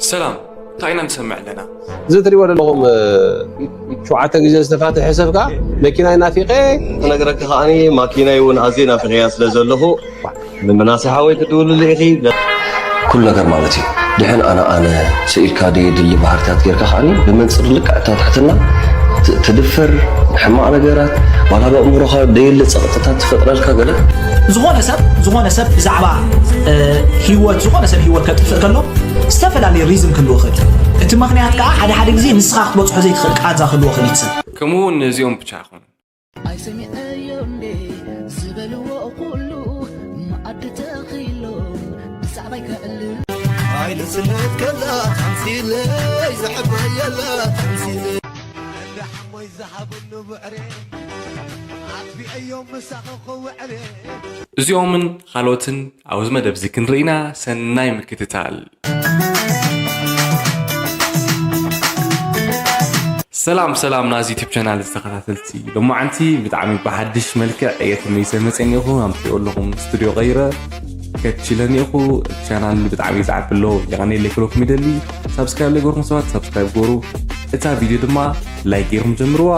ሰላም፣ እንታይ ኢና ንሰምዕ ኣለና? እዚ ትሪእዎ ዘለኹም ሸውዓተ ግዜ ዝተፋትሐ ሰብ ከዓ መኪናይ ናፊቐ። ክነግረካ ከዓኒ ማኪናይ እውን ኣዝየ ናፊቐያ ስለ ዘለኹ ንምናሴ ሓወይ ክትድውልሉ ኢኺ። ኩሉ ነገር ማለት እዩ ድሕን ኣነ ኣነ ስኢልካ ደየድሊ ባህርታት ጌርካ ከዓኒ ብመንፅር ልክዕ እታ ትሕትና ትድፈር። ሕማቕ ነገራት ዋላ ብኣእምሮኻ ደየለ ፀቕጥታት ትፈጥረልካ ገለ። ዝኾነ ሰብ ዝኾነ ሰብ ብዛዕባ ህይወት ዝኾነ ሰብ ህይወት ከጥፍእ ከሎ ዝተፈላለየ ሪዝን ክህልዎ ይኽእል። እቲ ምኽንያት ከዓ ሓደ ሓደ ግዜ ንስኻ ክትበፅሖ ዘይትኽእል ቃዛ ክህልዎ ይኽእል እዩ ሰብ። ከምኡ እውን ነዚኦም ብቻ ኣይኮኑን። ኣይሰሚዐዮ እንዴ ዝበልዎ ኩሉ መኣዲ ተኺሎም ብዛዕባይ ከዕልል ኣይልስነት ከላ ተምሲለይ ዘሕበየላ ተምሲለይ ሓሞይ ዝሃብሉ ብዕሬ ኣጥቢዐዮም ምሳኺ ክውዕሬ እዚኦምን ካልኦትን ኣብዚ መደብ እዚ ክንርኢና ሰናይ ምክትታል። ሰላም ሰላም ናዚ ዩቲብ ቻናል ዝተኸታተልቲ ሎማዓንቲ ብጣዕሚ ብሓድሽ መልክዕ እየ ተመይሰ መፀኒኹ ኣምፅኦ ኣለኹም ስቱዲዮ ቀይረ ከችለኒ ኢኹ። ቻናል ብጣዕሚ ይዛዕብ ኣሎ የቐኔለይ ክለኩም ይደሊ። ሳብስክራይብ ለይገርኩም ሰባት ሳብስክራይብ ገሩ። እታ ቪድዮ ድማ ላይክ ገይርኩም ጀምርዋ።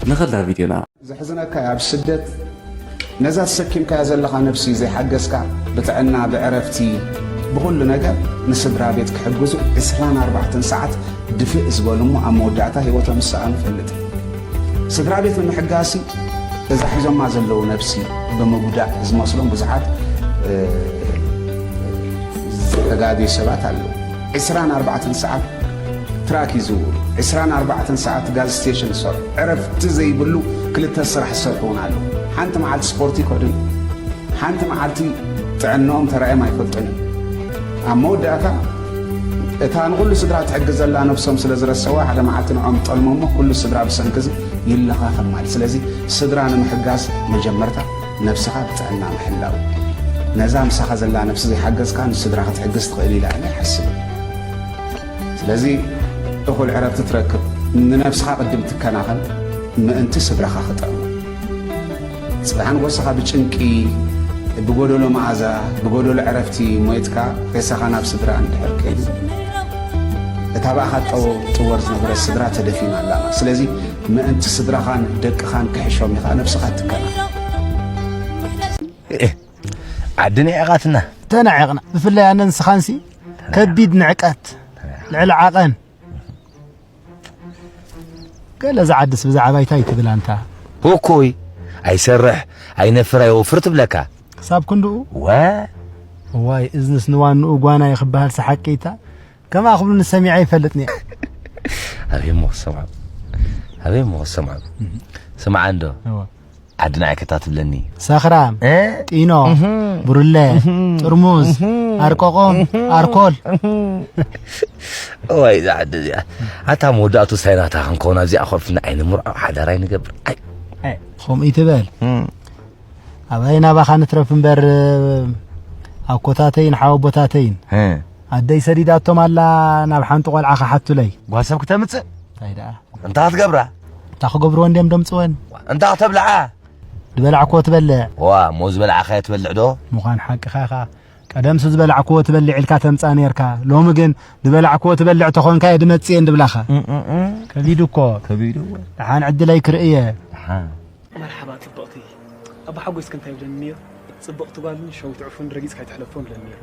ንኸዳ ቪድዮና። ዘሕዝነካ ኣብ ስደት ነዛ ተሰኪምካያ ዘለኻ ነብሲ ዘይሓገዝካ ብጥዕና ብዕረፍቲ ብኹሉ ነገር ንስድራ ቤት ክሕግዙ ዕስራን ኣርባዕተን ሰዓት ድፍእ ዝበሉ እሞ ኣብ መወዳእታ ህይወቶም ዝሰኣኑ ፈልጥ። ስድራ ቤት ንምሕጋዝሲ እዛ ሒዞማ ዘለዉ ነብሲ ብምጉዳእ ዝመስሎም ብዙሓት ተጋግዩ ሰባት ኣለዉ። ዕስራን ኣርባዕተን ሰዓት ትራክ ይዝውሩ። ዕስራን ኣርባዕተን ሰዓት ጋዝ ስቴሽን ዝሰርሑ፣ ዕረፍቲ ዘይብሉ ክልተ ስራሕ ዝሰርሑ እውን ኣለዉ። ሓንቲ መዓልቲ ስፖርት ይከዱን ሓንቲ መዓልቲ ጥዕንኦም ተራእዮም ኣይፈልጡን እዮም። ኣብ መወዳእታ እታ ንኹሉ ስድራ ትሕግዝ ዘላ ነብሶም ስለ ዝረሰዋ ሓደ መዓልቲ ንዖም ጠልሞሞ ኩሉ ስድራ ብሰንክዚ ይለኻኸም ማለት። ስለዚ ስድራ ንምሕጋዝ መጀመርታ ነብስኻ ብጥዕና ምሕላው። ነዛ ምሳኻ ዘላ ነብሲ ዘይሓገዝካ ንስድራ ክትሕግዝ ትኽእል ኢላ እነ ይሓስብ። ስለዚ እኹል ዕረፍቲ ትረክብ፣ ንነብስኻ ቅድም ትከናኸን ምእንቲ ስድራኻ ክጠቕሙ። ጽባሕ ንጎስኻ ብጭንቂ፣ ብጎደሎ መኣዛ፣ ብጎደሎ ዕረፍቲ ሞይትካ ሬሳኻ ናብ ስድራ እንድሕር ከይዱ እታ ብኣኻ ጠወ ጥወር ዝነበረት ስድራ ተደፊና ኣላ። ስለዚ ምእንቲ ስድራኻን ደቅኻን ክሕሾም ኢኻ ነብስኻ ትከናኸን። ዓዲ ንዒቓትና። ተናዒቕና ብፍላይ ኣነ ንስኻንሲ ከቢድ ንዕቀት ልዕሊ ዓቐን ገለ ዝዓድስ ብዛዕባ ይታይ ትብል ኣንታ ህኩይ ኣይሰርሕ ኣይነፍር ኣይወፍር ትብለካ ክሳብ ክንድኡ ወ እዋይ እዝንስ ንዋንኡ ጓና ይኽበሃል ሰሓቂታ ከማ ክብሉኒ ሰሚዐ ይፈልጥኒ ኣበይ እሞ ክሰምዖ ኣበይ እሞ ክሰምዖ ስምዓ እንዶ እዋ ዓድና ኣይከታትብለኒ ሰኽራም ጢኖ ብርለ ጥርሙዝ ኣርቆቆም ኣርኮል እዋይ እዛ ዓዲ እዚኣ ኣታ መወዳእቱ ሳይናታ ክንከውን ኣብዚኣ ኮርፍና ኣይንምርዖ ሓዳር ኣይንገብር ኣይ ከምኡ ይትበል ኣባይ ናባኻ ንትረፍ እምበር ኣኮታተይን ሓወቦታተይን ኣደይ ሰዲዳቶም ኣላ ናብ ሓንቲ ቆልዓ ክሓቱለይ ጓል ሰብ ክተምፅእ እንታይ ደኣ እንታ ክትገብራ እንታ ክገብርወን ድዮም ደምፅወን እንታ ክተብልዓ ዝበላዕክዎ ትበልዕ ዋ እሞ ዝበላዕኻዮ ትበልዕ ዶ ምዃን ሓቅኻ ኢኻ ቀደምሲ ዝበላዕክዎ ትበልዕ ኢልካ ተምፃ ነርካ ሎሚ ግን ዝበላዕክዎ ትበልዕ ተኾንካ እየ ድመፅእ እየን ድብላኻ ከቢዱ እኮ ከቢዱ ደሓን ዕድለይ ክርእየ መርሓባ ጽብቕቲ ኣባ ሓጎስኪ እንታይ ይብለኒ ነይሩ ጽብቕቲ ጓልን ሸዊት ዕፉን ረጊጽካ ኣይትሕለፎ ይብለኒ ነይሩ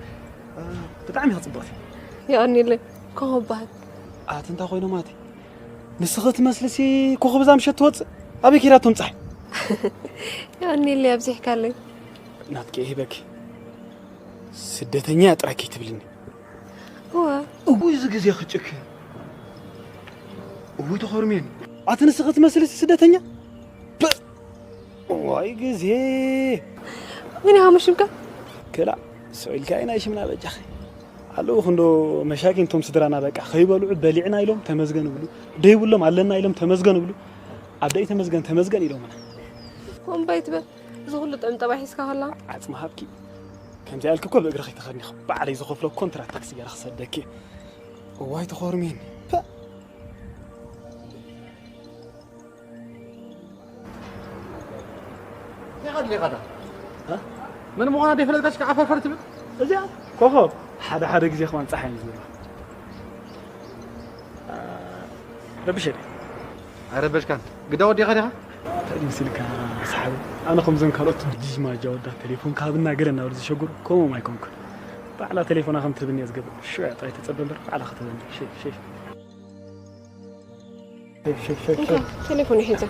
ብጣዕሚ ኢኺ ጽብቕቲ የቐንየለይ ኮኾብ በሃል ኣቲ እንታይ ኮይኖም ኣቲ ንስኺ ትመስልሲ ኮኾብ እዛ ምሸት ትወጽእ ኣበይ ከይዳ ትምጻሕ የቐንየለይ ኣብዚሕካለይ ናትኪ ይሂበኪ ስደተኛ ጥራይ ከይትብልኒ እዋ እውይ እዚ ግዜ ክጭክን እውይ ተኾርሜን ኣቲ ንስኺ ትመስልሲ ስደተኛ ፕእ! እዋይ ግዜ መን ኢኻ መሽምካ ክላ ስዑ ኢልካ ኢና ሽምና በጃኺ ኣለዉ ክንዶ መሻኪን ቶም ስድራና በቃ ከይበልዑ በሊዕና ኢሎም ተመዝገን ይብሉ ደይብሎም ኣለና ኢሎም ተመዝገን ይብሉ ኣደይ ተመዝገን ተመዝገን ኢሎምና ኮምባይ ትበል እዚ ኩሉ ጥዑም ጠባይ ሒዝካ ከላ ዓጽሚ ሃብኪ ከምዚ ኣልኪ እኮ ብእግሪ ከይትኸድኒ ባዕለይ ዝኸፍሎ ኮንትራት ታክሲ ገይረ ክሰደኪ እዋይ ተኾርሜን መን ምዃና ደይፈለጥካስ ከዓ ፈርፈር ትብል እዚኣ ኮኾብ ሓደ ሓደ ግዜ ከማን ፀሓይ እዩ ዝብላ ረብሸ። ኣይረበሽካን። ግዳ ወዲኻ ዲኻ? እንታይ ድምስልካ ሰሓቢ? ኣነ ከምዞም ካልኦት ጅጅማጃ ወዳ ቴሌፎን ካብና ገለ እናበሉ ዝሸጉሩ ከምኦም ኣይኮንኩን። ባዕላ ቴሌፎና ከም ትህብኒ እየ ዝገብር። ሽዑ ጥራይ ተጸበ እምበር ባዕላ ከተበኒ። ሸይ፣ ሸይ። ሸይ፣ ሸይ፣ ሸይ፣ እንካ፣ ሸይ። ቴሌፎን ይሕዛ።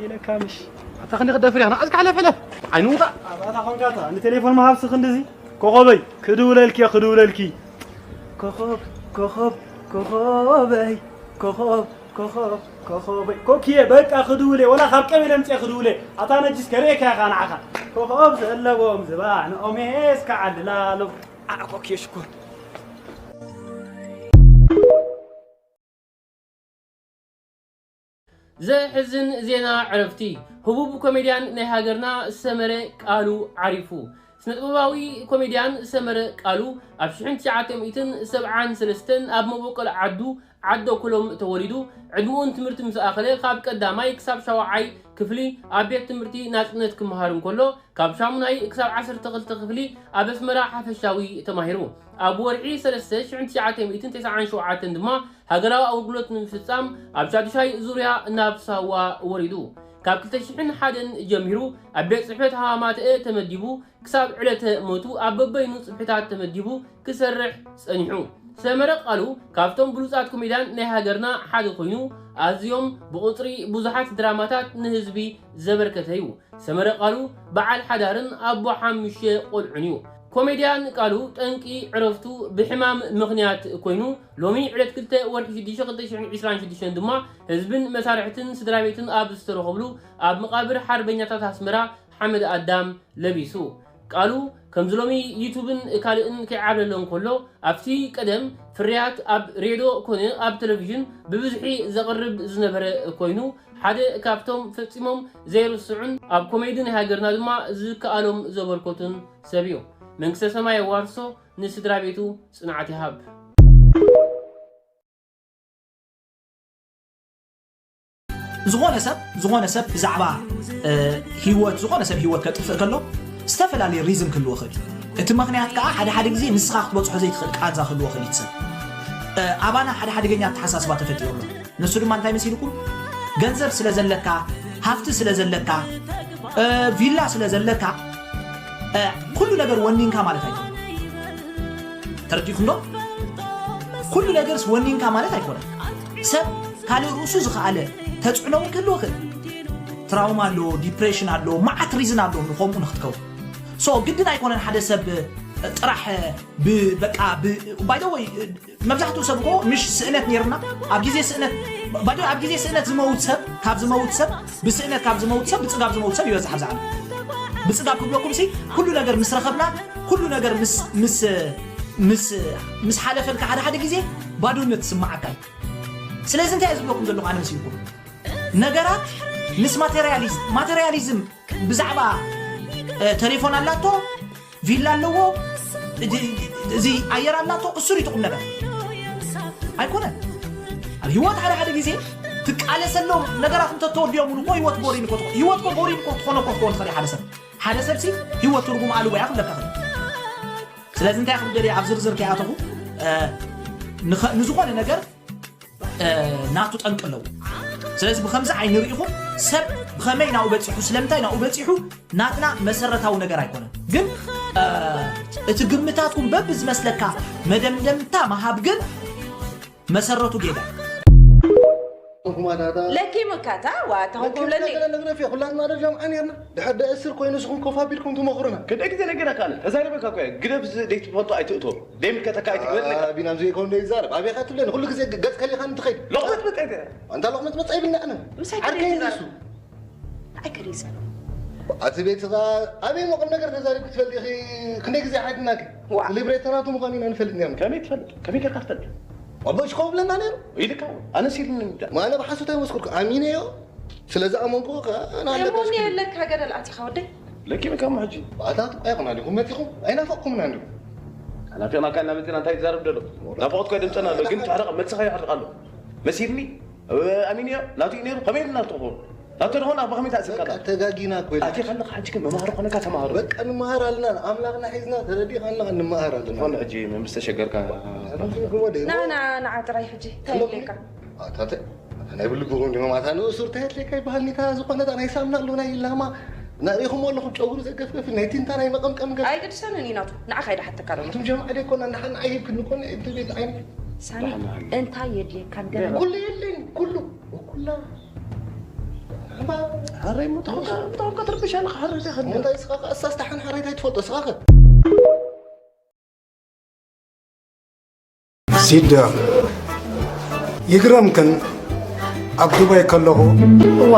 ኢለካ ምሽ። ኣታ ክንዲ ክደፍር ኢኻ። ንዓዝካ ሕለፍ፣ ሕለፍ። ዓይኑ ውጣ። ኣታ ኮንካ ኣታ፣ ንቴሌፎን ምሃብሲ ክንድዚ? ኮኾበይ፣ ክድውለልኪ እየ፣ ክድውለልኪ። ኮኾብ፣ ኮኾብ፣ ኮኾበይ፣ ኮኾብ፣ ኮኾብ፣ ኮኾበይ። ኮኪየ፣ በቃ ክድውል እየ፣ ወላ ካብ ቀቢለ ምፅየ ክድውል እየ። ኣታ ነጅስ ከርእየካ ኢኻ ንዓኻ። ኮኾብ ዘለዎም ዝባን ኦሜስ ክዓልላሎም። ኣዕ ኮኪየ ሽኮር። ዘሕዝን ዜና ዕረፍቲ ህቡብ ኮሜድያን ናይ ሃገርና ሰመረ ቃሉ ዓሪፉ። ስነጥበባዊ ኮሜድያን ሰመረ ቃሉ ኣብ ሽሕን ትሽዓተ ሚእትን ሰብዓን ሰለስተን ኣብ መበቆል ዓዱ ዓዲ ኩሎም ተወሊዱ። ዕድመኡን ትምህርቲ ምስ ኣኸለ ካብ ቀዳማይ ክሳብ ሻውዓይ ክፍሊ ኣብ ቤት ትምህርቲ ናጽነት ክመሃር እንከሎ ካብ ሻሙናይ ክሳብ ዓሰርተ ክልተ ክፍሊ ኣብ ኣስመራ ሓፈሻዊ ተማሂሩ። ኣብ ወርሒ ሰለስተ ሽሕን ትሽዓተ ሚእትን ተስዓን ሸውዓተን ድማ ሃገራዊ ኣገልግሎት ንምፍጻም ኣብ ሻዱሻይ ዙርያ ናብ ሳዋ ወሪዱ። ካብ ክልተ ሽሕን ሓደን ጀሚሩ ኣብ ቤት ጽሕፈት ሃማማተአ ተመዲቡ ክሳብ ዕለተ ሞቱ ኣብ በበይኑ ጽፍሕታት ተመዲቡ ክሰርሕ ጸኒሑ። ሰመረ ቃሉ ካብቶም ብሉጻት ኮሜድያን ናይ ሃገርና ሓደ ኮይኑ ኣዝዮም ብቑጽሪ ብዙሓት ድራማታት ንህዝቢ ዘበርከተ እዩ። ሰመረ ቃሉ በዓል ሓዳርን ኣቦ ሓሙሽተ ቆልዑን እዩ። ኮሜድያን ቃሉ ጠንቂ ዕረፍቱ ብሕማም ምኽንያት ኮይኑ ሎሚ ዕለት ክልተ ወርሒ ሽዱሽተ ክልተ ሽሕን ዕስራን ሽዱሽተን ድማ ህዝብን መሳርሕትን ስድራ ቤትን ኣብ ዝተረኸብሉ ኣብ መቓብር ሓርበኛታት ኣስመራ ሓመድ ኣዳም ለቢሱ። ቃሉ ከምዚ ሎሚ ዩቱብን ካልእን ከይዓብለሎ እንከሎ ኣብቲ ቀደም ፍርያት ኣብ ሬድዮ ኮነ ኣብ ቴሌቪዥን ብብዝሒ ዘቕርብ ዝነበረ ኮይኑ ሓደ ካብቶም ፈጺሞም ዘይርስዑን ኣብ ኮሜዲ ናይ ሃገርና ድማ ዝከኣሎም ዘበርከቱን ሰብ እዩ። መንግስተ ሰማይ የዋርሶ፣ ንስድራ ቤቱ ጽንዓት ይሃብ። ዝኾነ ሰብ ዝኾነ ሰብ ብዛዕባ ህይወት ዝኾነ ሰብ ህይወት ከጥፍእ ከሎ ዝተፈላለየ ሪዝን ክህልዎ ይኽእል እዩ። እቲ ምኽንያት ከዓ ሓደ ሓደ ግዜ ንስኻ ክትበፅሖ ዘይትኽእል ቃንዛ ክህልዎ ይኽእል እዩ። እቲ ሰብ ኣባና ሓደ ሓደገኛ ኣተሓሳስባ ተፈጢሩ ኣሎ። ንሱ ድማ እንታይ መሲልኩም? ገንዘብ ስለ ዘለካ፣ ሃፍቲ ስለ ዘለካ፣ ቪላ ስለ ዘለካ ኩሉ ነገር ወኒንካ ማለት ኣይኮነን። ተረዲእኩም ዶ? ኩሉ ነገርስ ወኒንካ ማለት ኣይኮነን። ሰብ ካልእ ርእሱ ዝኸኣለ ተፅዕኖ እውን ክህልዎ ይኽእል። ትራውማ ኣለዎ፣ ዲፕሬሽን ኣለዎ፣ መዓት ሪዝን ኣለዎ ንኸምኡ ንክትከውን። ሶ ግድን ኣይኮነን ሓደ ሰብ ጥራሕ በቃ ባይደወይ መብዛሕትኡ ሰብ እኮ ምሽ ስእነት ነይርና ኣብ ግዜ ስእነት ባዶ ኣብ ግዜ ስእነት ዝመውት ሰብ ካብ ዝመውት ሰብ ብስእነት ካብ ዝመውት ሰብ ብፅጋብ ዝመውት ሰብ ይበዝሕ ኣብዛ ዓለም። ብፅጋብ ክብለኩም ሲ ኩሉ ነገር ምስ ረኸብና ኩሉ ነገር ምስ ምስ ምስ ምስ ሓለፈልካ ሓደ ሓደ ግዜ ባዶነት ዝስምዓካ እዩ። ስለዚ እንታይ እየ ዝብለኩም ዘለኹ ኣነ መሲልኩም ነገራት ምስ ማቴሪያሊዝም ማቴሪያሊዝም ብዛዕባ ተሌፎን ኣላቶ ቪላ ኣለዎ እዚ ኣየር ኣላቶ እሱ ሪትቁም ነገር ኣይኮነን። ኣብ ህይወት ሓደ ሓደ ግዜ ትቃለሰሎም ነገራት እንተተወዲኦም እውን እኮ ህይወት ቦሪን እኮ ትኾ- ህይወት እኮ ቦሪን እኮ ትኾነ እኮ ትኾን ትኽእል እያ ሓደ ሰብ ሓደ ሰብ ሲ ህይወት ትርጉም ኣልቦ እያ ክብለካ ክእል። ስለዚ እንታይ ክብደል ኣብ ዝርዝር ከይኣተኹ ንኸ- ንዝኾነ ነገር ናቱ ጠንቂ ኣለዎ። ስለዚ ብከምዚ ዓይኒ ርኢኹም ሰብ ብኸመይ ናብኡ በፂሑ ስለምንታይ ናብኡ በፂሑ ናትና መሰረታዊ ነገር ኣይኮነን። ግን እቲ ግምታትኩም በብዝመስለካ መደምደምታ ምሃብ ግን መሰረቱ ጌጋ ለኪ ምካታ ዋታ ሆንኩም ለኒ ነግረፍ ኩላትና ደጃም ዓን ርና ድሕር ደእስር ኮይኑ ንስኹም ኮፍ ኣቢልኩም ትመኽሩና። ክንደይ ግዜ ነገረካ ኣነ ተዛሪበካ እኮ እየ ግደፍ እዚ ዘይትፈልጦ ኣይትእቶ ደይምልከተካ ኣይትግበርልካ። ቢናም ዘይከውን ዘይዛረብ ኣበይ ኢኻ ትብለኒ ኩሉ ግዜ ገጽ ከሊኻኒ ትኸይድ። ሎቕመት መጻ እየ። ኣንታ ሎቕመት መጻ ይብልና ኣነ ምሳይ ዓርከይ ከደይ እንዲሱ። እንታይ ከደይ ይዛረብ? ኣቲ ቤትኻ ኣበይ መቕም ነገር ተዛሪብኪ ትፈልጢ ኢኺ? ክንደይ ግዜ ሓድናኪ? ዋ። ሊብሬተራቱ ምዃኑ ኢና ንፈልጥ ነርና። ከመይ ትፈልጥ? ከመይ ጌርካ ትፈልጥ? ኣቦ ሽኮ ብለና ነይሩ። ኢልካ ኣነ ሲልኒ እንዳ። ኣነ ብሓሶት ኣይመስኩርኩ ኣሚነዮ ስለ ዝኣመንኩ ከኣ ንኣለካ እሞኒ የለካ ገደል ኣቲኻ ወደይ። ለኪምካ እሞ ሕጂ። ኣታ ትቋ ይኹና ዲኹም መጺኹም ኣይናፈቕኩምና እንዲኹም። ናፊቕናካ ኢና መጺና እንታይ ትዛረብ ደሎ? ናፍቖትካ ድምጽና ኣሎ ግን ትሕረቕ መልስኻ ይሕርቕ ኣሎ። መሲልኒ ኣሚንዮ ናቱ እዩ ነይሩ ከመይ ኢልና ንትቕፎ? ናቱ ደኾን ኣብ ከመይ ተኣሲርካ ኣለኻ? ተጋጊና እኮ ኢለ። ኣቲኻ ኣለኻ ሕጂ ግን መምሃሪ ኮነካ ተምሃሮ። በቃ ንመሃር ኣለና ኣምላኽና ሒዝና ተረዲእካ ኣለኻ ንመሃር ኣለና። ዝኾነ ሕጂ ምስ ተሸገርካ። ና ና ንዓ ጥራይ ሕጂ እንታይ ኢለካ? ኣታተ ናይ ብልብኹም ዲኹም ኣታ ንእሱር እንታይ ኣድልየካ ይበሃል ኒታ ዝኾነ እታ ናይ ሳምና ኣሎ ናይ ላማ ናርኢኹም ኣለኹም ጨጉሩ ዘገፍገፍ ናይ ቲንታ ናይ መቐምቀም ገ ኣይግድሰንን እዩ ናቱ ንዓኻ ኢዳ ሓተካ ዶ ኣቱም ጀማዓ ደይኮና ንሓን ኣይህብ ክንኮን እቲ ቤት ዓይኒ ሳሚ እንታይ የድልየካ ንገረኒ ኩሉ የለኝ ኩሉ ኩላ ሓረይ ምጥቆ ትርብሻ ንኽሓረይ ኸ እንታይ ስኻ ከ እሳስ ተሓን ሓረይ እንታይ ትፈልጦ ስኻ ከ ሲዳ ይግረምክን ኣብ ዱባይ ከለኹ እዋ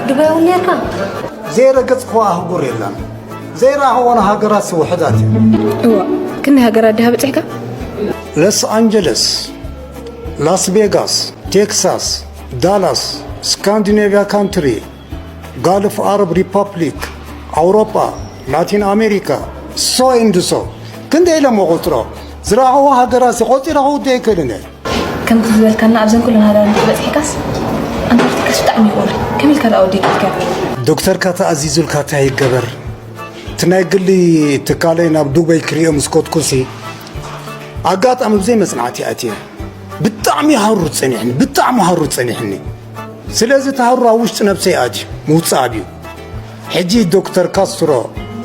ዱባይ እውን ነርካ ዘይረገጽክዋ ኣህጉር የለን ዘይረኣኽወን ሃገራት ውሕዳት እየን እዋ ክንደይ ሃገራት ድሃ በጺሕካ ሎስ ኣንጀለስ ላስ ቬጋስ ቴክሳስ ዳላስ ስካንዲኔቪያ ካንትሪ ጋልፍ ኣረብ ሪፓብሊክ ኣውሮጳ ላቲን ኣሜሪካ so and so ክንደይ ኢለ እሞ እቑጽሮ ዝረኣኽዎ ሃገራትሲ ቆጺረ ክውድእ ኣይክእልን እየ ከምቲ ዝበልካና ኣብዘን ኩለን ሃገራት እንተበጺሕካስ ኣንታርክቲካስ ብጣዕሚ ይቑሪ ከመይ ኢልካ ደኣ ወዲእካ ኢልካ ዶክተርካ ተኣዚዙልካ እንታይ ይገበር እቲ ናይ ግሊ ትካለይ ናብ ዱበይ ክሪኦ ምስ ከድኩሲ ኣጋጣሚ ብዘይ መጽናዕቲ ኣትየ ብጣዕሚ ሃሩር ጸኒሕኒ ብጣዕሚ ሃሩር ጸኒሕኒ ስለዚ ተሃሩር ኣብ ውሽጢ ነብሰይ ኣትዩ ምውጻእ ኣብዩ ሕጂ ዶክተር ካስትሮ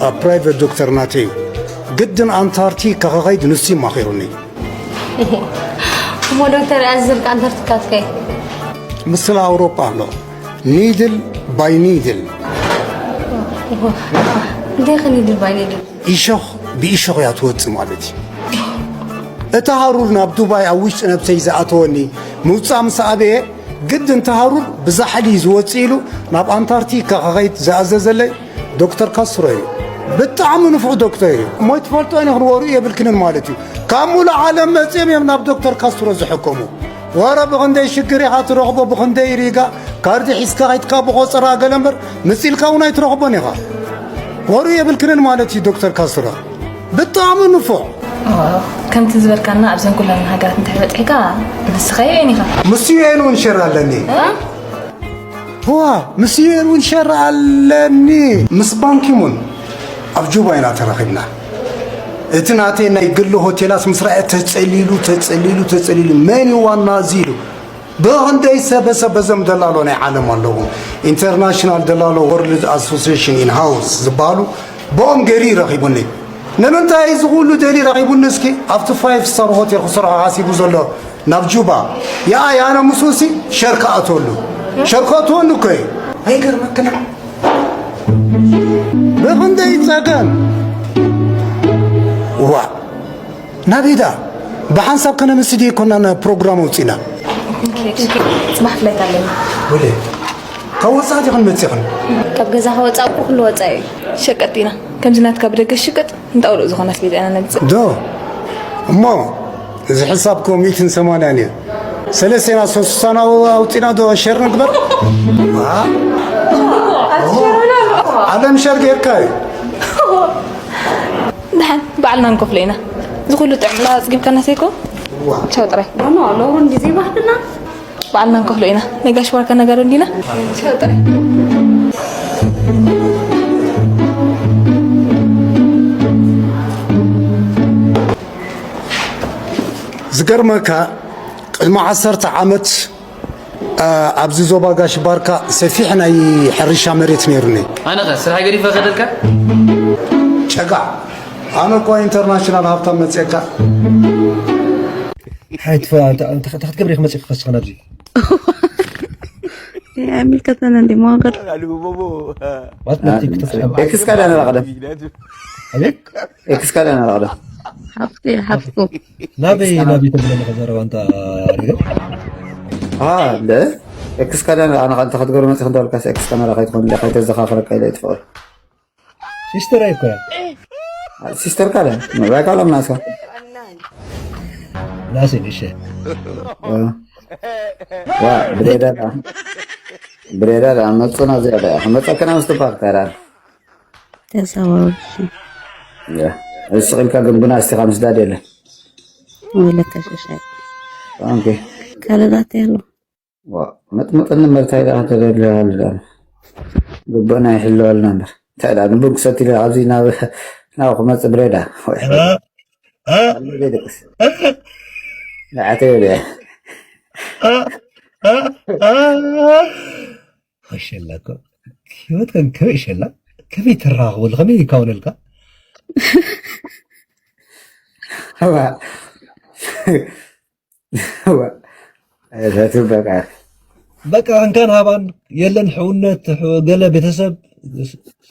ኣብ ፕራይቨት ዶክተር ናተይ እዩ ግድን ኣንታርክቲካ ክኸይድ ንሱ ይማኺሩኒ እሞ ዶክተር ኣዝዝልካ ኣንታርክቲካ ትከይድ ምስላ ኣውሮጳ ኣሎ ኒድል ባይ ኒድል እንታይ ኸ ኒድል ባይ ኒድል ኢሾኽ ብኢሾኽ እያ ትወፅእ ማለት እዩ እታ ሃሩር ናብ ዱባይ ኣብ ውሽጢ ነብሰይ ዝኣተወኒ ምውፃእ ምስ ኣበየ ግድን ተሃሩር ብዛሕሊ ዝወፅእ ኢሉ ናብ ኣንታርክቲካ ክኸይድ ዝኣዘዘለይ ዶክተር ካስትሮ እዩ። ብጣዕሚ ንፉዕ ዶክተር እዩ። እሞ ኣይትፈልጦን ኢኽን ወርኡ የብልክንን ማለት እዩ። ካብ ሙሉእ ዓለም መፂኦም እዮም ናብ ዶክተር ካስትሮ ዝሕከሙ። ወረ ብኽንደይ ሽግር ኢኻ ትረኽቦ ብኽንደይ ሪጋ ካርዲ ሒዝካ ከይድካ ብቆፀራ ገለ እምበር ምፂልካ እውን ኣይትረኽቦን ኢኻ። ወርኡ የብልክንን ማለት እዩ ዶክተር ካስትሮ። ብጣዕሚ ንፉዕ። ከምቲ ዝበልካና ኣብዘን ኩለን ሃገራት እንተበፅሕካ ንስኻ ዩኤን ኢኻ። ምስ ዩኤን እውን ሸር ኣለኒ። ዋ ምስ ዩኤን እውን ሸር ኣለኒ። ምስ ባንኪሙን ኣብ ጁባ ኢና ተራኺብና። እቲ ናተይ ናይ ግሊ ሆቴላት ምስ ረኣየ ተፀሊሉ ተፀሊሉ ተፀሊሉ መን እዩ ዋና እዚ ኢሉ። ብኽንደይ ሰበሰበ ዘም ደላሎ ናይ ዓለም ኣለዉ ኢንተርናሽናል ደላሎ ወርልድ ኣሶሲሽን ኢን ሃውስ ዝበሃሉ ብኦም ገይሩ እዩ ረኺቡኒ ንምንታይ እዚ ኩሉ ደሊ ረኺቡኒ እስኪ ኣብቲ ፋይፍ ስታር ሆቴል ክሰርሖ ሓሲቡ ዘሎ ናብ ጁባ የኣይ ኣነ ምስኡ ሲ ሸር ክኣትወሉ ሸር ከእትወኒ እኮ እዩ ኣይገርመክን ብኽንደይ ጸገም ዋእ ናበይ ደኣ ብሓንሳብ ከነምሲ ድየ ኮና ፕሮግራም ኣውፂና ፅባሕ ፍላይት ኣለና ወደ ካብ ወፃእ ዲኽን መፂኽን ካብ ገዛ ከወፃእ እኮ ኩሉ ወፃኢ እዩ ሸቀጥ ኢና ከምዚ ናትካ ብደገ ሽቅጥ እንጣውሎ ዝኾነ ኣስቤዛ ኢና ነምፅእ ዶ እሞ እዚ ሕሳብ ኮ ሚእትን ሰማንያን እዩ ሰለስቴና ሶስሳና ኣውፂና ዶ ሸር ንግበር ዓለም ሸር ጌርካ እዩ ደሓን ባዕልና ንከፍሎ ኢና እዚ ኩሉ ጥዕምና ኣፅጊብካና ሰይኮ ቻው ጥራይ ኖ ኖ ሎሩ እንዲ ዘይባህልና ባዕልና ንከፍሎ ኢና ናይ ጋሽ ባርካ ነጋዶ እንዲና ቻው ጥራይ ዝገርመካ ቅድሚ ዓሰርተ ዓመት ኣብዚ ዞባ ጋሽ ባርካ ሰፊሕ ናይ ሕርሻ መሬት ነይሩኒ። ኣነኸ ስራሕ ገዲፈ ከደልካ? ጨጋ ኣነ እኳ ኢንተርናሽናል ሃብታም መፅየካ። ሓይት ተኽትገብር ኢኽ መፅእካ ከስኻ ናብዚ ኣይምልከተና እንዲ መዋገር ኤክስካ ዳና ላቕደም ኣቤት ኤክስካ ዳና ላቕደም ሓፍቲ ሓፍትኩም ናበይ ናበይ ተብለኒ ከዘረባ እንታ ሪገ እንደ ኤክስ ካዳ ኣነ ከ እንተ ክትገሩ መጽእ ክንዳልካስ ኤክስ ካሜራ ከይትኾን ኢለ ከይተዘኻኽረካ ኢለ እየ ትፍቕር ሲስተር ኣይኮ እያ ሲስተር ካለ ምዕባይ ካሎም ናስካ ናሲ ንሸ ዋ ብሬዳ ብሬዳ መጹና ዚያዳ መጸከና ምስትባክ ታራ ተዛዋውርኪ እስቕ ኢልካ ግን ጉና እስቲኻ ምስዳድ የለን ወይለካ ሽሻይ ኦኬ ካልእ ዛተ የሎ መጥመጥኒ መርታይ ደኣ ተደልያሉ ደኣ ግብእና ይሕለወልና እምበር እንታይ ደኣ ንቡን ክሰቲ ኢለ ኣብዚ ናብ ናብ ክመጽእ ብሬዳ ደቅስ ንዓተ ይብል ሸላ እኮ ህይወት ከም ከመይ ሸላ ከመይ ትራኸበሉ ከመይ ይካውነልካ? እዋ፣ እዋ፣ እዛ ትበቃ። በቃ እንካን ሃባን የለን ሕውነት፣ ገለ ቤተሰብ።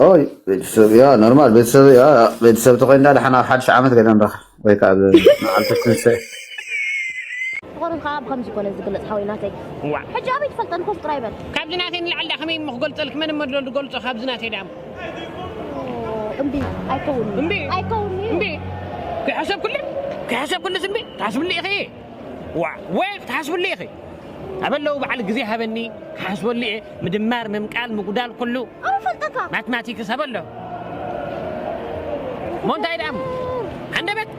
ኦይ፣ ቤተሰብ፣ ያ፣ ኖርማል ቤተሰብ፣ ያ፣ ቤተሰብ ተኾይንና ደሓና ኣብ ሓድሽ ዓመት ገለ ንረኻ ወይ ከዓ ብ-፣ መዓልቲ ትንሳኤ። ፍቕርን ከዓ ብኸምዚ ኮነ ዝግለፅ ሓወይ ናተይ። ዋዕ። ሕጂ ኣበይ ትፈልጠን ኮፍ ጥራይ በል። ካብዚ ናተይ ንላዕሊ ደኣ ከመይ እሞ ክገልፀልኪ፣ መን እሞ ደሎ ዝገልፆ ካብዚ ናተይ ደኣ እሞ። እምቢ ኣይከውን እምቢ። ኣይከውን እምቢ። ከይሓሰብኩሉ፣ ከይሓሰብኩሉስ እምቢ ትሓስብሉ ኢኺ። ዋዕ። ወይ ክትሓስብሉ ኢኺ። ኣበለው በዓል ግዜ ሃበኒ፣ ክሓስበሉ እየ። ምድማር፣ ምምቃል፣ ምጉዳል ኩሉ ኣይፈልጠካ ማትማቲክስ ኣበሎ። እሞ እንታይ ደኣ እሞ? ሃንደበት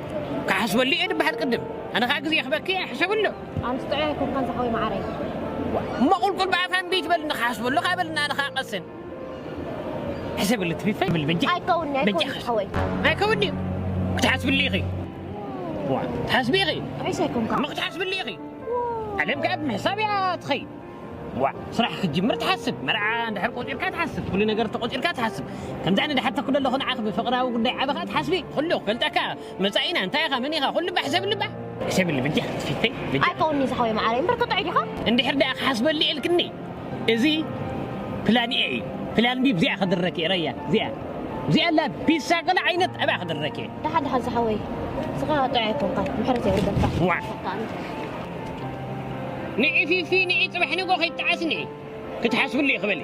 ክሓስበሉ እየ ድበሃል ቅድም። ኣነ ከዓ ግዜ ክበኪ እየ፣ ሕሰብሉ። ኣንስ ጥዑይ ኣይኮንካን ዝሓወይ ማዓረይ። እሞ ቁልቁል ብኣፋ እምቢ ትበልኒ፣ ክሓስበሉ ከዓ በልና፣ ኣነ ከዓ ቀስን። ሕሰብሉ ትፊፈ ብል በጃ። ኣይከውኒ በጃ ኣይከውኒ ሓወይ ኣይከውኒ። ክትሓስብሉ ኢኺ። ዋ፣ ትሓስቢ ኢኺ። ጥዑይስ ኣይኮንካ እሞ ክትሓስብሉ ኢኺ። ዓለም ከዓ ብምሕሳብ እያ ትኸይድ። ዋ፣ ስራሕ ክትጅምር ትሓስብ፣ መርዓ እንድሕር ቆፂርካ ትሓስብ፣ ኩሉ ነገር ተቆፂርካ ትሓስብ። ከምዚ ኣነ ድሓተኩ ዘለኹ ንዓኺ ብፍቕራዊ ጉዳይ ዓበኻ ትሓስቢ። ኩሉ ክፈልጠካ መፃኢና እንታይ ኢኻ መን ኢኻ ኩሉ ባሕ ዘብል ልባ። ሕሰብሉ በጃ ትፊተይ በጃ። ኣይከውኒ ዝሓወይ ማዓረይ እምበር ከጥዑይ ዲኻ እንድሕር ደኣ ክሓስበሉ ኢልክኒ። እዚ ፕላን ኤ እዩ። ፕላን ቢ ብዚኣ ክድረክ እየ። ረያ እዚኣ እዚኣ ኣላ ፒሳ ገለ ዓይነት ኣብኣ ክድረክ እየ። ደሓን ደሓን ዝሓወይ ስኻ ጥዑይ ኣይኮንካ ምሕረት የውርደልካ ዋዕ። ንዒ ፊፊ ንዒ ፅባሕ ንጎ ከይትዓስኒ ክትሓስብሉ እዩ ክበሊ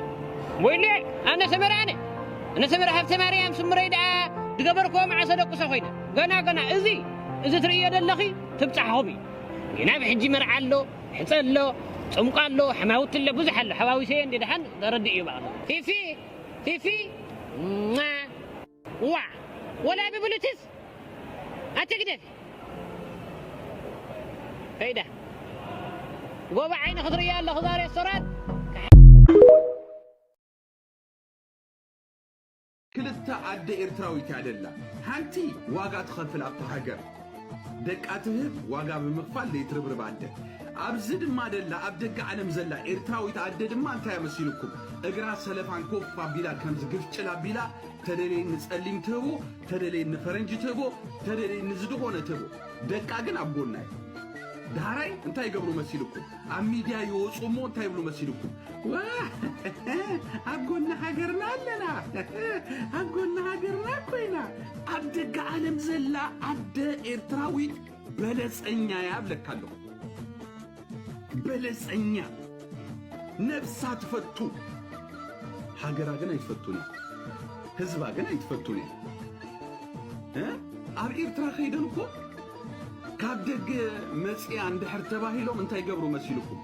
ወይሉ ኣነ ሰመረ ኣነ ኣነ ሰመረ ሃብተ ማርያም ስምረይ ደኣ ዝገበርክዎ መዓሰ ደቁሰ ኮይነ ገና ገና እዚ እዚ ትርእዮ ዘለኺ ትብፃሕኹም እዩ ግና ብሕጂ መርዓ ኣሎ ሕፀ ኣሎ ፅምቋ ኣሎ ሓማውቲ ኣሎ ብዙሕ ኣሎ ሓዋዊሰዮ እንዲ ደሓን ተረድእ እዩ በኣሉ ፊፊ ፊፊ ዋ ወላ ብብሉትስ ኣትግደፊ ከይዳ ጎባ ዓይኒ ክትርእያ ኣለኹ ዛ ሬስቶራንት ክልተ ኣደ ኤርትራዊት እያ ደላ። ሓንቲ ዋጋ ትኸፍል ኣብታ ሃገር ደቃ ትህብ ዋጋ ብምኽፋል ዘይትርብርብ ኣደ። ኣብዚ ድማ ደላ ኣብ ደገ ዓለም ዘላ ኤርትራዊት ኣደ ድማ እንታይ መሲልኩም እግራ ሰለፋን ኮፍ ኣቢላ ከምዚ ግፍጭል ኣቢላ ተደለየ ንጸሊም ትህቦ ተደለየ ንፈረንጂ ትህቦ ተደለየ ንዝድኾነ ትህቦ ደቃ ግን ኣብ ጎና እዩ። ዳሕራይ እንታይ ይገብሩ መሲልኩም ኣብ ሚድያ ይወፁ እሞ እንታይ ይብሉ መሲልኩም ኣብ ጎኒ ሃገርና ኣለና ኣብ ጎኒ ሃገርና ኮይና ኣብ ደገ ዓለም ዘላ ኣደ ኤርትራዊት በለፀኛ እያ ብለካ ኣለኹ በለፀኛ ነብሳ ትፈቱ ሃገራ ግን ኣይትፈቱን እያ ህዝባ ግን ኣይትፈቱን እያ ኣብ ኤርትራ ከይደን እኮ ካብ ደገ መፅያ እንድሕር ተባሂሎም እንታይ ገብሩ መሲልኩም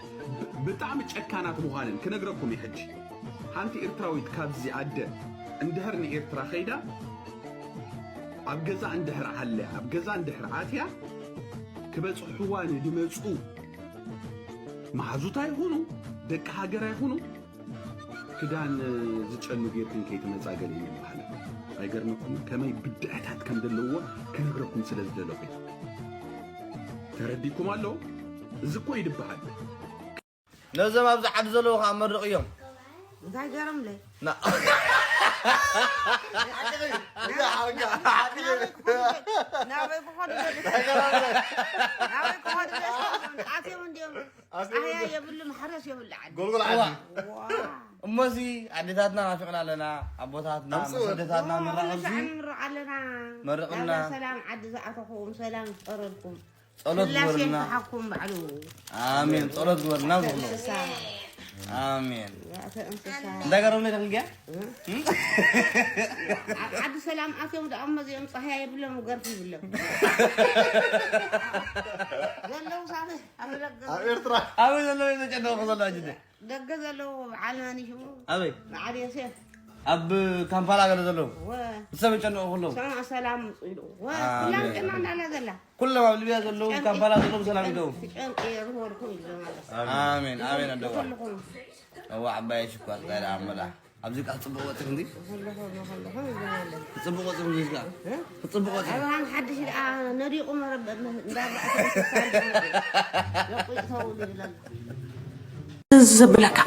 ብጣዕሚ ጨካናት ምዃንን ክነግረኩም እዩ ሕጂ ሓንቲ ኤርትራዊት ካብዚ ኣደ እንድሕር ንኤርትራ ከይዳ ኣብ ገዛ እንድሕር ዓልያ ኣብ ገዛ እንድሕር ኣትያ ክበፅሕዋ ንድመፁ መሓዙታ ይኹኑ ደቂ ሃገራ ይኹኑ ክዳን ዝጨኑ ጌርክን ከይትመፃ ገለ ይበሃል ኣይገርመኩም ከመይ ብድዕታት ከም ዘለዎ ክነግረኩም ስለ ዝደለኹ ተረዲኩም ኣሎ እዚ እኮ ይድበሃል ነዞም ኣብዚ ዓዲ ዘለዉ ከዓ መርቕ እዮም እንታይ ገረምለይ ና- ናበይ ክኸዱ ናበይ ክኸዱ ኣትዮም እንዲዮም ፀሃያ የብሉ ማሕረስ የብሉ ዓዲ ጎልጎል ዓዲ ዋ እሞዚ ኣዴታትና ናፊቕና ኣለና ኣቦታትና ኣምፅኡ። መሰደታትና ዋ፣ መራኸብዚ ሻዕ ንምርቕ ኣለና መርቕና። ናብዛ ሰላም ዓዲ ዝኣተኹ ሰላም ይፍጠረልኩም ጸሎት ስላሴ ግበርልና ይፍታሓኩም ባዕሉ ኣሜን ጸሎት ግበርልና ዝብሎ እንስሳ ኣሜን ያተ እንስሳ እንታይ ገረብለ ደክልጊያ ኣብ ዓዲ ሰላም ኣትዮም ደኣ እሞ እዚኦም ፀሃያ የብሎም ገርፊ ይብሎም ዘለዉ ሳተ ኣብ ደገ ኣብ ኤርትራ ኣበይ ዘለዉ የተጨነቑ ዘለዋ ጅደ ደገ ዘለዉ በዓል ማን ሽሙ ኣበይ በዓል ዮሴፍ ኣብ ካምፓላ ገለ ዘለዉ ወ ሰብ የጨንቑ ኩሎም ሰማ ሰላም ምፅሉ ወ ኣሜን። ኩላም ጨና እንዳላ ዘላ ኩሎም ኣብ ሊብያ ዘለዉ ካምፓላ ዘለዉ ሰላም ይገቡ ጨንቂ የርወርኩም ይዘማለስ ኣሜን ኣሜን ኣደዋ ኩልኹም እዋ ዓባይ ሽኳር ታይ ደኣ መላ ኣብዚ ከዓ ፅቡቅ ወፅእ እንዲ ኩልኹም ኩልኹም ይዘማለስ ክፅቡቅ ወፅእ እንዲ ከዓ ክፅቡቅ ወፅእ ኣብርሃም ሓድሽ ደኣ ነዲቑ መረበ እንዳባእተው ይብለና እዚ ዘብለካ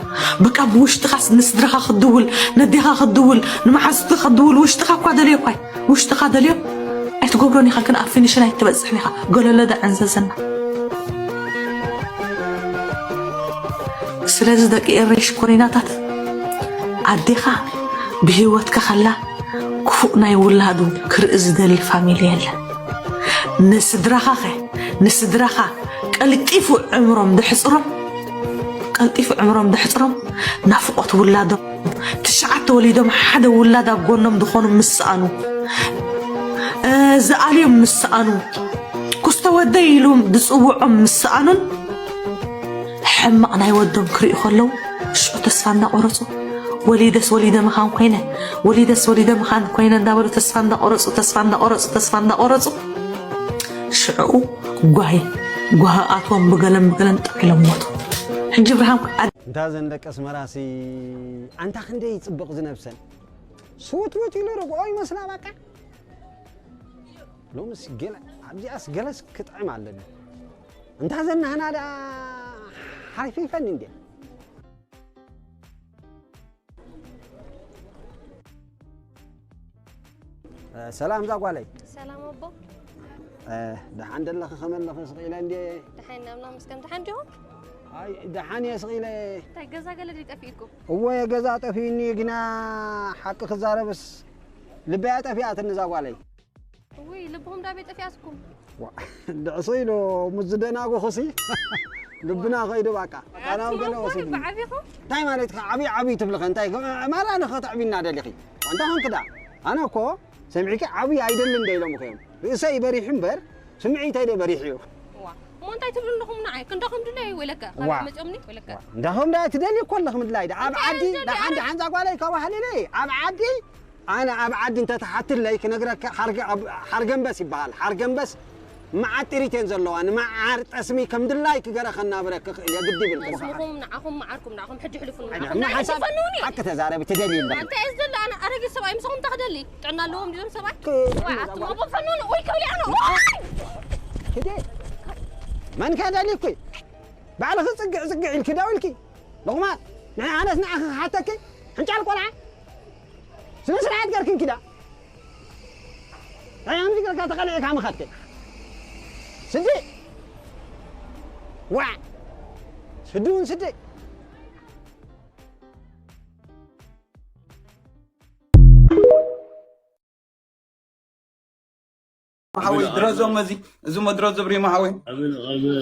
በቃ ብውሽጥኻስ ንስድራኻ ክትድውል፣ ነዴኻ ክትድውል፣ ንመሓዙትካ ክትድውል፣ ውሽጥኻ እኳ ደልዮ እኳ እዩ። ውሽጥኻ ደልዮ ኣይትገብሮን ኢኻ፣ ግን ኣብ ፊኒሽን ኣይትበጽሕን ኢኻ። ገለሎ ዳ ዕንዘዘና። ስለዚ ደቂ ኤረይ ሽኮሪናታት፣ ኣዴኻ ብህይወትካ ከላ ክፉእ ናይ ውላዱ ክርኢ ዝደሊ ፋሚሊ የለን። ንስድራኻ ኸ፣ ንስድራኻ ቀልጢፉ ዕምሮም ደሕጽሮም፣ ቀልጢፉ ዕምሮም ደሕጽሮም፣ ናፍቆት ውላዶም፣ ትሽዓተ ወሊዶም ሓደ ውላድ ኣብ ጎኖም ዝኾኑ ምስ ሰኣኑ፣ እ፣ ዝኣልዮም ምስ ሰኣኑ፣ ኩስተ ወደይ ኢሉ ዝጽውዖም ምስ ሰኣኑን፣ ሕማቕ ናይ ወዶም ክርእዩ ከለዉ፣ ሽዑ ተስፋ እንዳቆረጹ፣ ወሊደስ ወሊደ ምኻን ኮይነ፣ ወሊደስ ወሊደ ምኻን ኮይነ እንዳበሉ ተስፋ እንዳቆረጹ፣ ተስፋ እንዳቆረጹ፣ ተስፋ እንዳቆረጹ፣ ሽዑ ጓሂ፣ ጓሂ ኣትዎም ብገለን ብገለን ጠቂሎም ሞቱ። ሕጂ ብርሃን ኣድ- እንታ ዘን ደቂ ኣስመራሲ ኣንታ ክንደይ ይጽብቕ ዝነብሰን። ስውትውት ኢሉ ርግኦ ይመስላ በቃ። ሎምስ ገለ፣ ኣብዚኣስ ገለስ ክጥዕም ኣለኒ። እንታ ዘናህና ደኣ ሓፊፈን እንዴ። እ፣ ሰላም እዛ ጓለይ። ሰላም ኣቦ። እ፣ ደሓን ደለኺ ከመለኺ ስቕ ኢለ እንዴ። ደሓን ኢና ምስከም ደሓን ዲኹም? ኣይ፣ ደሓን እየ ስቕ ኢለ። እንታይ ገዛ ገለ ድዩ ጠፊእኩም? እወ፣ ገዛ ጠፊኡኒ፣ ግና ሓቂ ክዛረብስ ልበያ ጠፊኣትኒ እዛ ጓለይ። ውይ፣ ልብኹም ዳበይ ጠፊኣትኩም? ዋ፣ ድዕሱ ኢሉ ምስ ዝደናጉኹሲ ልብና ኸይዱ ባቃ። ኣነ ኣብ ገለ ኣትሞ ወሲድኒ። ብዓቢኹም? እንታይ ማለት ኢኻ? ዓብዪ ዓብዪ ትብልኸ? እንታይ ገ-፣ ማራ ንኸተዕብይና ደሊኺ? እንታይ ኾንክ ደኣ? ኣነ እኮ ሰሚዕኪ ዓብዪ ኣይደልን ዶ ኢሎምኺ እዮም? ርእሰይ በሪሑ እምበር ስምዒተይ ዶ በሪሑ እዩ? ዋ፣ እሞ እንታይ ትብሉ ኣለኹም ንዓይ? ክንዳኹም ድለዩ ወለከ? ዋ። ካልእ መፂኦምኒ ወለከ? ዋ፣ እንዳኹም ደኣ ትደልዩ እኮ ኣለኹ ምድላይ ደኣ። ኣብ እንታይ ዓዲ፣ ዝደሊ? ደሓን፣ ኣነ ደሓን እዛ ጓለይ ከባህልለይ። ኣብ ዓዲ ኣነ ኣብ ዓዲ እንተትሓትለይ ክነግረካ፣ ሓርገ-፣ ኣብ-፣ ሓርገንበስ ይበሃል። ሓርገንበስ መዓር ጥሪት እየን ዘለዋ። ንመዓር ጠስሚ ከም ድላይ ክገረ ከናብረ ክኽእል እየ፣ ግዲ ይብል ክበሃል። ጠስምኹም ንዓኹም፣ መዓርኩም ንዓኹም፣ ሕጂ ሕልፉኒ። ኣነ ንዓኹም፣ ንዓይ ሓሳብ ትፈንዉኒ። ሓቂ ተዛረቢ፣ ትደልዪ ኣለኺ። እንታይ እየ ዝደሊ? ኣነ ኣረጊት ሰብኣይ ምሳኹም እንታይ ክደሊ? ጥዕና ኣለዎም ድዮም ሰብኣይ? ክ-፣ ዋይ፣ ኣቱም ኣቦ ፈንዉኒ። ወይ ክብል እየ ኣነ። ዋይ! ክዲ። መን ከደሊ እኮ? ባዕልኺ ጽግዕ ጽግዕ ኢልኪ ደው ኢልኪ። ሎቕማጽ፣ ንዓይ ኣነስ ንዓኺ ክሓተኪ? ሕንጫል ቆልዓ። ስነ ስርዓት ገርክን ኪዳ። ኣይ ኣምዚ ገርካ ተቐሊዕካ ምኻትከ። ስዲ። ዋ። ስዲ እውን ስዲ። ሓወይ ድረዞም እዚ፣ እዚ መድረዞ ብሪማ ሓወይ። ኣቤል፣ ኣቤል፣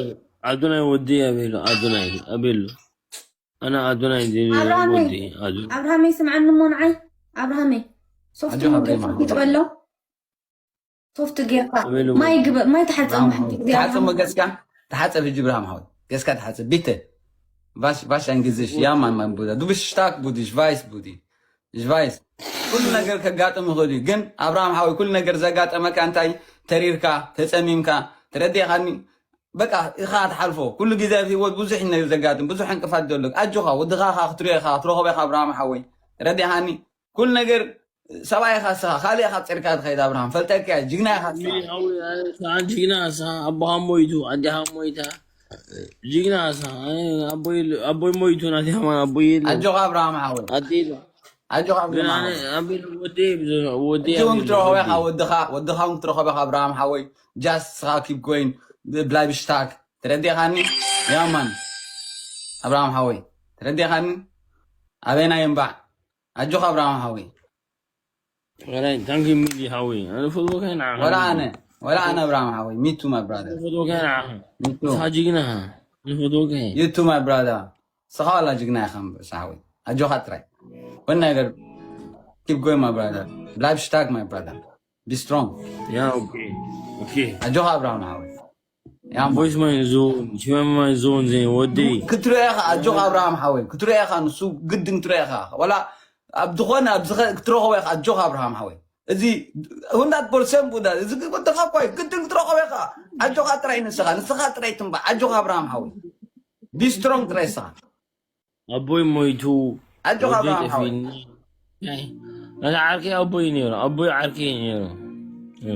ኣዶናይ ወዲ ኣቤል፣ ኣዶናይ፣ ኣቤል። ኣነ ኣዶናይ ዲ-፣ ኣብርሃመይ፣ ወዲ፣ ኣዶ-፣ ኣብርሃመይ ስምዓኒ እሞ ንዓይ፣ ኣብርሃመይ። ሶፍት ኣጆኻ ምግብ ብሪማ። ይጥበሎ። ሶፍት ጌርካ። ኣቤል፣ ማይ ወዲ። ግበ-፣ ማይ ተሓጸብ ብርሃም ሓንቲ ሓወይ። ግዜ ተሓጸብ ኣብርሃመይ። ገጽካ፣ ተሓጸብ ሕጂ ብርሃም ሓወይ። ገጽካ ተሓጸብ። ቢተ። ቫሽ፣ ቫሽ ኣንግዝሽ፣ ያ ማን ማን ቡዳ። ዱ ብሽታክ ቡዲ፣ ሽቫይስ ቡዲ። ሽቫይስ። ኩሉ ነገር ከጋጥም ይኽእል እዩ። ግን ኣብርሃም ሓወይ፣ ኩሉ ነገር ዘጋጠመካ እንታይ ተሪርካ፣ ተጸሚምካ፣ ተረዲእኻኒ? በቃ፣ ኢኻ ትሓልፎ። ኩሉ ግዜ ኣብ ህይወት ብዙሕ ነገር ዘጋጥም፣ ብዙሕ ዕንቅፋት ዘሎ። ኣጆኻ፣ ወድኻ ኢኻ ክትሪኦ ኢኻ፣ ክትረኽቦ ኢኻ ኣብርሃም ሓወይ። ተረዲእኻኒ? ኩሉ ነገር ሰብኣይ ኢኻ እስኻ፣ ካልእ ኢኻ ጸርካ ትኸይድ ኣብርሃም። ፈልጠካ እየ፣ ጅግና ኢኻ እስኻ። ሓወይ፣ ኣነ፣ ኣነ ጅግና እስኻ፣ ኣቦኻ ሞይቱ፣ ኣዴኻ ሞይታ። ጅግና እስኻ፣ ኣነ ኣቦይ፣ ኣቦይ ሞይቱ፣ ናተይ ከማን ኣቦይ የለን። ኣጆኻ ኣብርሃም ሓወይ። ኣዴ የለን። ኣጆኻ ግን ብርሃም ኣነ ሓወይ። ኣቤል ወደይ ብዘ-፣ ወደይ ሕጂ እውን ኣቤል ክትረኸቦ ኢኻ ወደይ። ወድኻ፣ ወድኻ እውን ክትረኸቦ ኢኻ ኣብርሃም ሓወይ። ጃስት ስኻ ኪፕ ጎይን ብላይቭ ሽታክ። ተረዲኻኒ? ያማን። ኣብርሃም ሓወይ። ተረዲኻኒ? ኣበይና ይንባዕ? ኣጆኻ ኣብርሃም ሓወይ። ወላይ፣ ታንክ ዩ ሚሊ ሓወይ። ኣነ ፈልጎ ካይ ንዓኻ ወላ ሚሊ። ኣነ፣ ወላ ኣነ ኣብርሃም ሓወይ። ሚቱ ማይ ብራዘር። ፈልጎ ካይ ንዓኻ። ሚቱ። ንስኻ ጅግና ኢኻ። ንፈትወካ እየ። You too, my brother. ስኻ ዋላ ጅግና ኢኻ እምበር፣ ሳሕወይ። ኣጆኻ ጥራይ። One ነገር፣ keep going, my brother. Bleib stark, my brother. Be strong. ያ፣ ኦኬ። ኦኬ። ኣጆኻ ኣብርሃም ሓወይ። ያ፣ ማ። ቮይስ ማይ ዞን፣ ቺማ ማይ ዞን፣ ዘይ ወዲ። ክትሪኦ ኢኻ፣ ኣጆኻ ኣብርሃም ሓወይ። ክትሪኦ ኢኻ፣ ንሱ ግድን ክትሪኦ ኢኻ። ዋላ ኣብ ዝኾነ፣ ኣብ ዝኸ-፣ ክትረኽቦ ኢኻ፣ ኣጆኻ ኣብርሃም ሓወይ። እዚ ሁንዳት ፐርሰንት ቡዳ፣ እዚ ወድኻ እኮ እዩ። ግድን ክትረኽቦ ኢኻ። ኣጆኻ ጥራይ ንስኻ፣ ንስኻ ጥራይ ትንባዕ። ኣጆኻ ኣብርሃም ሓወይ። Be strong ጥራይ ንስኻ። ኣቦይ ሞይቱ፣ ኣጆኻ ወደይ ኣብርሃም ሓወይ። ጠፊእኒ። ናይ፣ ናተይ ዓርከይ ኣቦይ ነይሩ፣ ኣቦይ ዓርከይ ነይሩ። እ።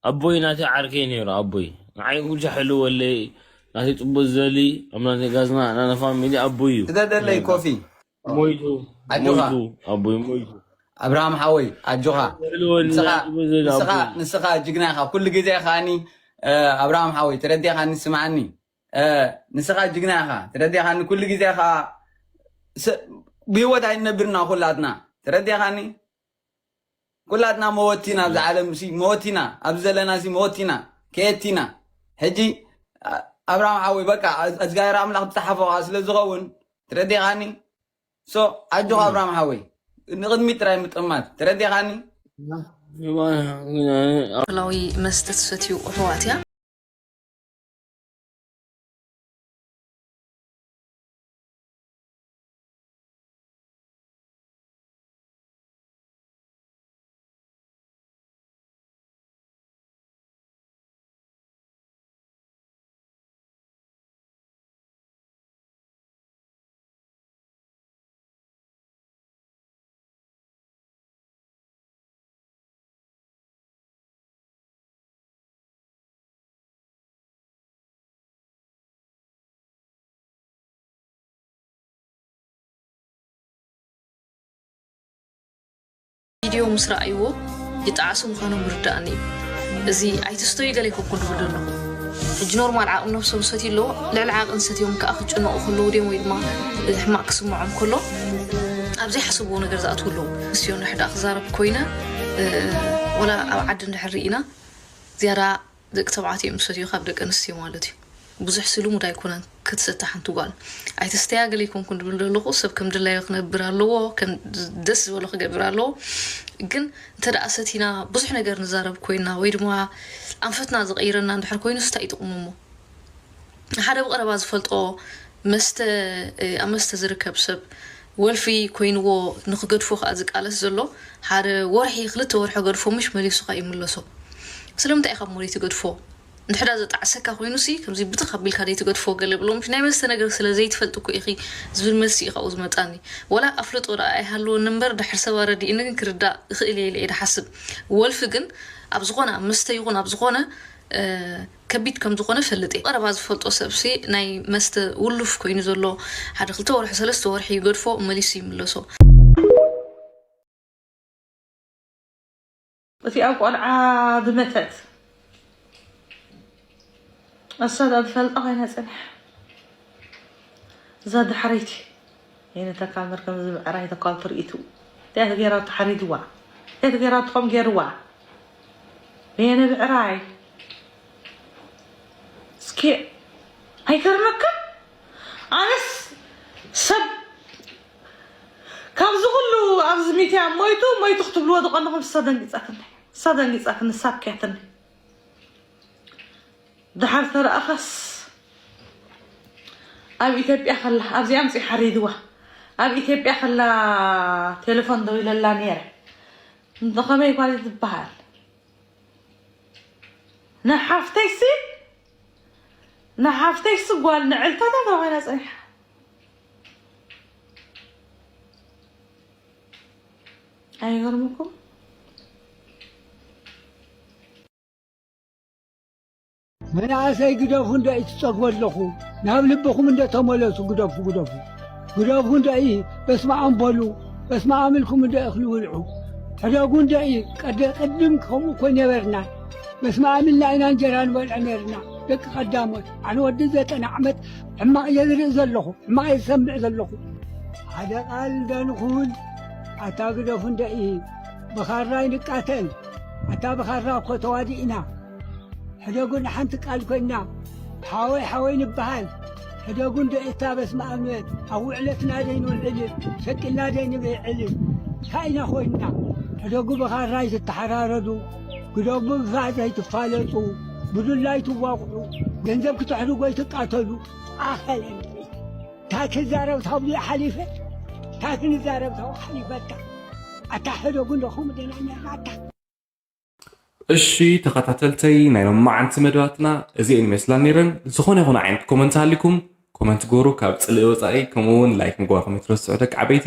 ኣቦይ ናተይ ዓርከይ ነይሩ፣ ኣቦይ። ንዓይ ኩሉ ሕልወለይ፣ ናተይ ጽቡቅ ዝደሊ ኣብ ናተይ ጋዝና ናና ፋሚሊ ኣቦይ እዩ። ትደደለይ ኮፊ። ሞይቱ ኣጆኻ። ሞይቱ ኣቦይ ሞይቱ። ኣብርሃም ሓወይ ኣጆኻ። ልዕሊ ወዲ ንስኻ ጽቡቅ ዝደሊ ንስኻ ኣቦይ። ንስኻ ጅግና ኢኻ። ኩሉ ግዜ ከዓኒ እ፣ ኣብርሃም ሓወይ ተረዲኻኒ ስምዓኒ። እ፣ ንስኻ ጅግና ኢኻ ተረዲኻኒ። ኩሉ ግዜ ከኣ ስ- ብህይወት ኣይንነብርና ኩላትና ተረዲኻኒ። ኩላትና መወቲና ኣብዚ ዓለም ሲ መወቲና ኣብዚ ዘለና ሲ መወቲና ከየቲና ሕጂ ኣ- ኣብርሃም ሓወይ በቃ እግዚኣብሔር ኣምላኽ ዝፀሓፎ ከዓ ስለ ዝኸውን ተረዲኻኒ። ሶ ኣጆኻ ኣብርሃም ሓወይ ንቕድሚት ጥራይ ምጥማት ተረዲኻኒ። ኣልኮላዊ መስተ ትሰትዩ ኣሕዋት እያ። ቪድዮ ምስ ረኣይዎ ይጠዓሱ ምዃኖም ይርድኣኒ እዩ። እዚ ኣይትስተዩ ገለ ይኮንኩ ዝብል ዘሎ ሕጂ ኖርማል ዓቕሚ ነብሶም ዝሰትዩ ኣለዎ። ልዕሊ ዓቕን ሰትዮም ከዓ ክጭነቑ ከለዉ ድዮም ወይ ድማ ሕማቕ ክስምዖም ከሎ ኣብ ዘይሓሰብዎ ነገር ዝኣትዉ ኣለዉ። ንስዮ ንሕዳ ክዛረብ ኮይነ ወላ ኣብ ዓዲ እንድሕር ርኢና ዝያዳ ደቂ ተባዕትዮ እዮም ዝሰትዩ ካብ ደቂ ኣንስትዮ ማለት እዩ። ብዙሕ ስልሙድ ኣይኮነን ክትሰቲ ሓንቲ ጓል። ኣይትስተያ ገለ ኣይኮንኩን ዝብል ዘለኹ ሰብ ከም ድላዮ ክነብር ኣለዎ፣ ከም ደስ ዝበሎ ክገብር ኣለዎ። ግን እንተ ደኣ ሰቲና ብዙሕ ነገር ንዛረብ ኮይና ወይ ድማ ኣንፈትና ዝቐይረና እንድሕር ኮይኑ ስታይ ይጥቕሙ እሞ ሓደ ብቐረባ ዝፈልጦ መስተ ኣብ መስተ ዝርከብ ሰብ ወልፊ ኮይንዎ ንክገድፎ ከዓ ዝቃለስ ዘሎ ሓደ ወርሒ ክልተ ወርሒ ገድፎ ምሽ መሊሱ ከዓ ይምለሶ። ስለምንታይ ኢኻ እሞ ዘይትገድፎ? እንድሕዳ ዘጣዕሰካ ኮይኑ ሲ ከምዚ ብትኽ ኣቢልካ ዘይትገድፎ ገለ ብሎ ምሽ ናይ መስተ ነገር ስለ ዘይትፈልጥ እኮ ኢኺ ዝብል መልሲ እዩ ካብኡ ዝመፃኒ። ወላ ኣፍልጦ ደኣ ኣይሃልወኒ እምበር ድሕር ሰብ ኣረዲእኒ ግን ክርዳእ እኽእል እየ ኢለ እየ ድሓስብ። ወልፊ ግን ኣብ ዝኾነ ኣብ መስተ ይኹን ኣብ ዝኾነ ከቢድ ከም ዝኾነ ፈልጥ እየ። ቀረባ ዝፈልጦ ሰብሲ ናይ መስተ ውሉፍ ኮይኑ ዘሎ ሓደ ክልተ ወርሒ ሰለስተ ወርሒ ይገድፎ መሊሱ ይምለሶ። እቲኣ ቆልዓ ብመተት እሳ ዳ ትፈልጣ ኮይና ፅንሕ እዛ ዳሕረይቲ ይነተካ መርከም ዝብዕራይ ተካል ትርኢቱ እቲኣ ተገይራ ተሓሪድዋ እቲኣ ተገይራ ትኾም ገይርዋ በየነ ብዕራይ እስኪ ኣይገርመካ ኣነስ ሰብ ካብዚ ኩሉ ኣብዚ ሚትያ ሞይቱ ሞይቱ ክትብልዎ ዝቐንኹም እሳ ደንጊፃትኒ እሳ ደንጊፃትኒ ሳብ ክያትኒ ድሓር ተረኣኻስ ኣብ ኢትዮጵያ ከላ ኣብዚኣ ምፅኢ ሓሪድዋ ኣብ ኢትዮጵያ ከላ ቴሌፎን ደዊለላ ነይረ እንተኸመይ ጓል ዝበሃል ንሓፍተይሲ ንሓፍተይሲ ጓል ንዕልታታ ተባሂላ ፀኒሓ ኣይገርምኩም መናእሰይ ግደፉ እንዶ እዩ ትጸግቡ ኣለኹ ናብ ልብኹም እንዶ ተመለሱ ግደፉ ግደፉ ግደፉ እንዶ እዩ በስመ ኣም በሉ በስመ ኣም ኢልኩም እንዶ እኽሊ ብልዑ ሕደጉ እንዶ እዩ ቀደ ቅድም ከምኡ እኮ ነበርና በስመ ኣም ኢልና ኢና እንጀራ ንበልዕ ነርና ደቂ ቀዳሞት ኣነ ወዲ ዘጠና ዓመት ሕማቕ እየ ዝርኢ ዘለኹ ሕማቕ እየ ዝሰምዕ ዘለኹ ሓደ ቃል እንዶ ንኹን ኣታ ግደፉ እንዶ እዩ ብኻራ ይንቃተል ኣታ ብኻራ እኮ ተዋዲእና ሕደጉ ንሓንቲ ቃል ኮይና ሓወይ ሓወይ ንበሃል ሕደጉ እንዶ እታ በስመ ኣብ ንበል ኣብ ውዕለትና ዘይንውዕል ሸቂልና ዘይንብዕል እንታይ ኢና ኮይንና ሕደጉ ብኻራ ይትተሓራረዱ ግደጉ ብፋዕ ዘይትፋለጡ ብዱላ ይትዋቕዑ ገንዘብ ክትሕድጎ ይትቃተሉ ኣኸለ እንታይ ክዛረብ ታብዚ ሓሊፈ እንታይ ክንዛረብ ታው ሓሊፈካ ኣታ ሕደጉ እንዶ ከምኡ ደና ነርና ኣታ እሺ ተኸታተልተይ ናይ ሎማዓንቲ መደባትና እዚኤን ይመስላ ነይረን። ዝኾነ ይኹን ዓይነት ኮመንት ሃሊኩም ኮመንት ግበሩ። ካብ ፅልኢ ወፃኢ ከምኡ እውን ላይክ ምግባርኩም ኣይትረስዑ ደቂ ዓበይቲ።